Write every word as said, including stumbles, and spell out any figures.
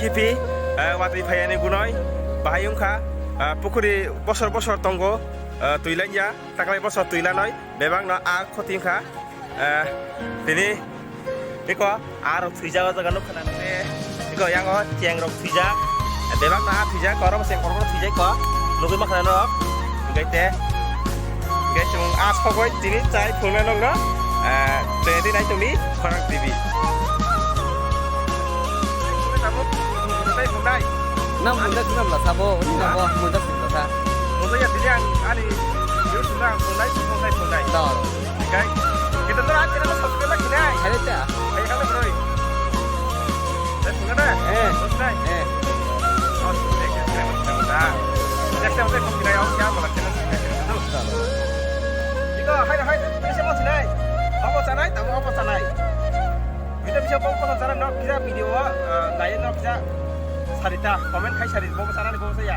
Khipi, eh, watwi phaiyani gunoi bahai wngkha, eh, pukhuri bosor bosor tongo, eh, twi lanya, taklai bosor twi lanoi, bebakno a khoti wngkha, eh, tini iko a rok thwijak o jaga nukha nang khe, iko yango cheng rok thwijak, bebakno a thwijak, korokma cheng korokma thwijak ko, nugwi mankha norok, hwnkhe te. Hwnkhe chwng a sogwi tini chai phunuknai nokno, ah, tei tini nai tongdi Khorang T V. Nang munda sinam la sabo, ni nabo munda sinam la sa. Munda ya tini ang ani YouTube na ang phunai, phunai, phunai. Dor. Hwnkhe kita nang ani channel subscribe khinai. Hai ta. Hai kala bro. Eh. Eh. Iko, hai, hai, bisa mau sinai. Apa sanai, tamu apa sanai. Kita bisa mau apa sanai, nok kita video, eh, lain nok kita sarita, komen kai sarita, mau sanai, mau saya.